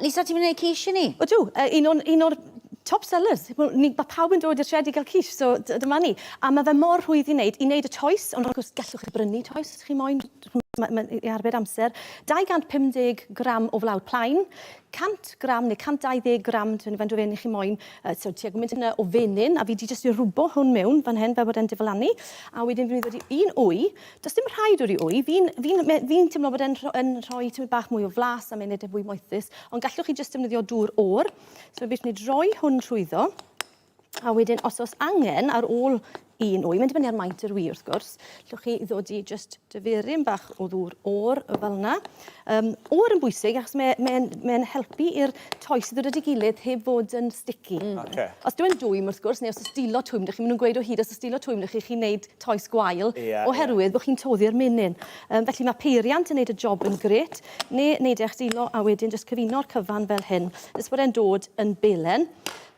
Lisa, ti'n mynd i wneud quiche i ni? Ydw, uh, un o'n, un o'r top sellers. Wel, ni, mae pawb yn dod i'r sied i gael quiche, so dyma ni. A mae fe mor rhwydd i wneud, i wneud y toes, ond wrth gwrs gallwch chi brynu toes os chi moyn, ma, ma, i arbed amser. 250 gram o flawd plaen, 100 gram neu 120 gram, dwi'n faint o fenyn chi moyn, uh, so tua gymaint yna o fenyn, a fi di jyst i rwbo hwn mewn fan hyn fel bod e'n diflannu, a wedyn fi'n mynd i ddod i un wy, does dim rhaid o'r i wy, fi'n fi fi, fi teimlo bod e'n rho, rhoi tymed bach mwy o flas a mae'n neud e'n fwy moethus, ond gallwch chi jyst defnyddio dŵr oer, so fi jyst mynd i droi hwn trwyddo, A wedyn, os oes angen, ar ôl un wy, mae'n dibynnu ar maint yr wy wrth gwrs, llwch chi ddod i just dyferyn bach o ddŵr o'r fel yna. Um, oer yn bwysig achos mae'n mae, mae helpu i'r toes i ddod at ei gilydd heb fod yn sticky. Mm. Okay. Os dwi'n dwym wrth gwrs, neu os oes dilo twym, dych chi'n mynd nhw'n gweud o hyd os oes dilo twym, dych chi'n neud toes gwael, yeah, oherwydd yeah. bod chi'n toddi'r menyn. Um, felly mae peiriant yn neud y job yn gret, neu neud eich dilo a wedyn jyst cyfuno'r cyfan fel hyn, nes bod e'n dod yn belen.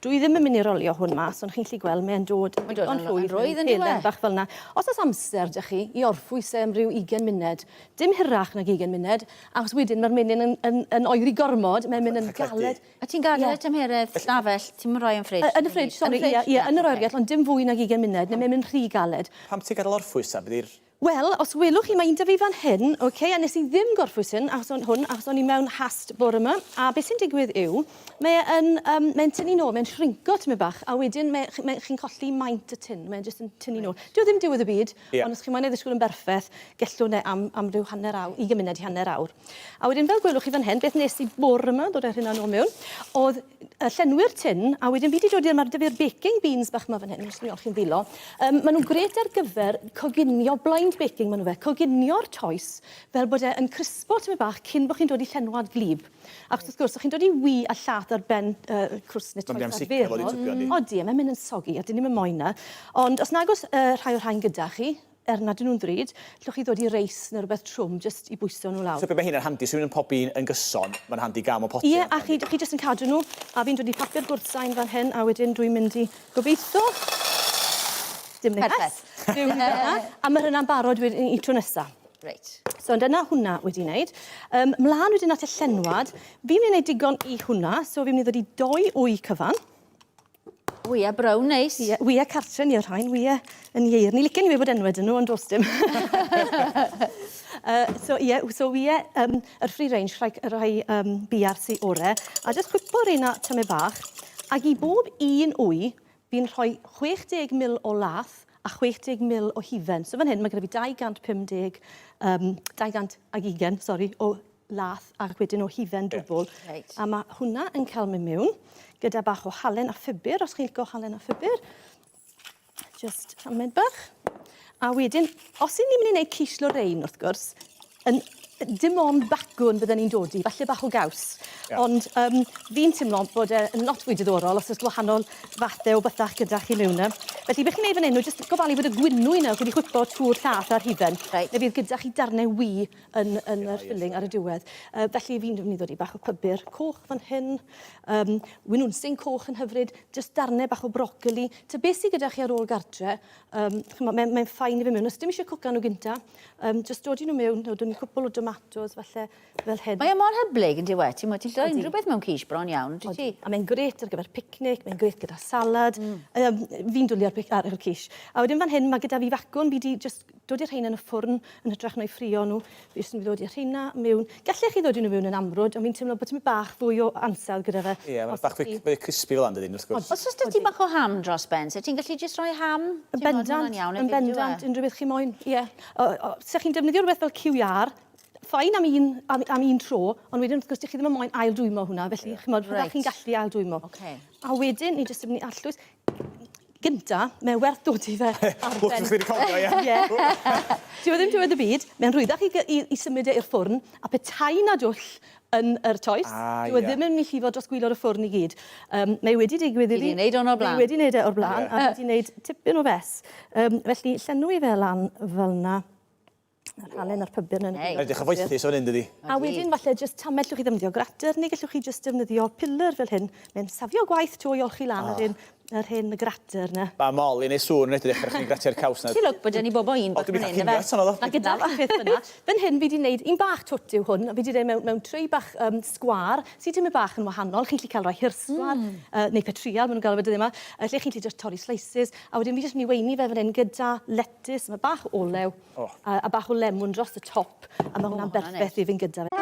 Dwi ddim yn mynd i rolio hwn mas, ond chi'n gallu gweld mae'n dod Mae'n dod yn yn rhwydd, rhwydd yn dyw e? bach fel 'na. Os oes amser 'da chi i orffwys e am ryw 20 munud, dim hirach nag 20 munud, achos wedyn mae'r menyn yn, yn, yn oeri gormod, mae'n mynd yn galed. A ti'n gadael y tymheredd stafell, ti'm yn rhoi yn ffridge? Yn y ffridge, sori, ie, ie, yn yr oergell, ond dim fwy nag 20 munud, neu mae'n mynd rhy galed. Pam ti'n gadael orffwys ta? Be 'di'r... Wel, os welwch chi, mae un 'da fi fan hyn, ok, a nes i ddim gorffwys hyn, achos o'n, hwn, achos o'n i mewn hast bore 'ma, a beth sy'n digwydd yw, mae e yn, um, mae'n tynnu nôl, mae'n shrinco tymed bach, a wedyn mae, mae, chi'n colli maint y tin, mae'n jyst yn tynnu nôl. Dyw e ddim diwedd y byd, yeah. ond os chi'n moyn ei ddisgwyl yn berffaith, gellwn e am, am ryw hanner awr, 20 munud i hanner awr. A wedyn fel gwelwch chi fan hyn, beth nes i bore 'ma, dod â'r hynna nôl mewn, oedd llenwi'r tin, a wedyn fi 'di dod i'r, ma' 'da fi'r baking beans bach 'ma fan hyn, jyst yn olchi'n ddwylo. Um, maen nhw'n gret ar gyfer coginio, blind baking maen nhw fe, coginio'r toes fel bod e yn crispo tymed bach cyn bod chi'n dod i llenwad glib. Achos wrth gwrs, os chi'n dod i wy a llath ar ben uh, crwst neu toes arferol, odi, mae'n mynd yn sogi, a dyn ni'm yn moyn 'na. Ond os nag oes uh, rhai o'r rhain gyda chi, er nad ydyn nhw'n ddrud, llwch chi ddod i reis neu rhywbeth trwm jyst i bwyso nhw lawr. So be mae hyn yn handi, os rhywun yn pobi yn gyson, mae'n handi gael mewn potyn. Ie, a chi, chi jyst yn cadw nhw, a fi'n dod i papur gwrthsain fan hyn, a wedyn dwi'n mynd i gobeithio dim neges. Perffaith. Byw hynna, a mae hynna'n barod wedyn i tro nesa. Reit. So dyna hwnna wedi wneud. Um, mlaen wedyn at y llenwad. Fi'n mynd i wneud digon i hwnna, so fi'n mynd i ddod i doi wy cyfan. Wya brown neis. Ie, wya cartre ni o'r rhain, wya yn ieir. Ni licen i weud bod enwe 'dyn nhw, ond does dim. uh, so ie, yeah, so wya um, yr free range, rhai, rhai um, BRC ore. A jyst chwipo reina tymed bach. Ac i bob un wy, fi'n rhoi 60 ml o lath a 60 ml o hufen. So fan hyn, mae gyda fi 250, um, 220, sorry, o lath ac wedyn o hufen dwbl. Reit. A mae hwnna yn cael mynd mewn gyda bach o halen a phupur, os chi'n licio halen a phupur. Just tamed bach. A wedyn, os y'n ni'n mynd i wneud quiche Lorraine, wrth gwrs, yn, dim ond bacwn bydden ni'n dodi, falle bach o gaws. Yeah. Ond um, fi'n teimlo bod e'n lot fwy diddorol os oes gwahanol fathau o bythach gyda chi mewn e. Felly, beth chi'n neud fan hyn, jyst gofalu bod y gwynwy yna wedi chwipo trwy'r llath a'r hufen. Reit. Neu fydd gyda chi darnau wy yn, yn yr filling ar y diwedd. Uh, felly fi'n mynd i ddod i bach o pybyr coch fan hyn, um, winwnsyn coch yn hyfryd, jyst darnau bach o brocoli. Ta beth sydd gyda chi ar ôl gartre, um, mae'n mae ffain i fi mewn. Os dim eisiau cwca nhw gynta, um, jyst dod i nhw mewn, dod i cwpl o tomatos falle fel hyn. Mae e mor hyblyg yn dyw e, ti'n ti'n dod unrhyw beth mewn quiche bron iawn, dwi ti? A mae'n gret ar gyfer picnic, mae'n gret gyda salad. Mm. Um, fi'n dwlu ar, ar, ar quiche. A wedyn fan hyn mae gyda fi facwn, fi di just dod i'r rheina yn y ffwrn yn hytrach na'i ffrio nhw. Fi jyst yn mynd i ddod i'r rheina mewn. Gallech chi ddod i nhw mewn yn amrwd, ond fi'n teimlo bod tipyn bach fwy o ansawdd gyda fe. Ie, mae'n bach fwy, fwy crispy fel 'na dydi, wrth gwrs. Os oes 'da ti bach o ham dros ben, se ti'n gallu jyst rhoi ham? Yn bendant, yn bendant, unrhyw beth chi moyn, ie. Se chi'n defnyddio rhywbeth fel cyw iâr, fine am un, am, am un tro, ond wedyn wrth gwrs, chi ddim yn moyn ail-dwymo hwnna, felly yeah. chimod, right. chi'n gallu ail-dwymo. Okay. A wedyn, ni jyst yn mynd i arllwys, Gynta, mae'n werth dod i fe ar ben... Lwcus chi wedi cofio, ie. Ie. Dyw e ddim diwedd y byd, mae'n rhwyddach i, i, i symud e i'r ffwrn, a petai na dwll yn yr toes, ah, dyw e ddim yn mynd i llifo dros gwylod y ffwrn i gyd. Um, mae wedi digwydd i fi. Wedi wneud hwn o'r blaen. Mae wedi wneud e o'r blaen, yeah. a wedi wneud tipyn o fes. Um, felly, llenwi fe lan fel yna. A'r halen a'r pybyr yn... Ei. Edrych yn foethus o'n hyn, dydi? A wedyn falle jyst tamell llwch chi ddefnyddio grater neu gallwch chi jyst defnyddio pillar fel hyn. Mae'n safio gwaith to i olchi lan oh. yr un Yr hen grater 'na. Mae Molly yn ei sŵn yn edrych ar chdi'n gratio'r caws 'na. Ti lwc bod 'da ni bobl un O, bach dwi'm fan 'di hyn, cael cinio yfe? eto naddo? Ma' gyda fi peth yna. Fan hyn fi 'di neud un bach twt yw hwn, a fi 'di neud mewn mewn tray bach yym sgwâr sy tymed bach yn wahanol. Chi'n gallu cael rhai hirsgwar neu petryal ma' nw'n galw fe dyddie 'ma. Yy lle chi'n gallu jyst torri slices a wedyn fi jyst myn' i weini fe fan 'yn gyda letys, ma' bach o olew a a bach o lemwn dros y top a ma' hwnna'n berffeth i fynd gyda fe.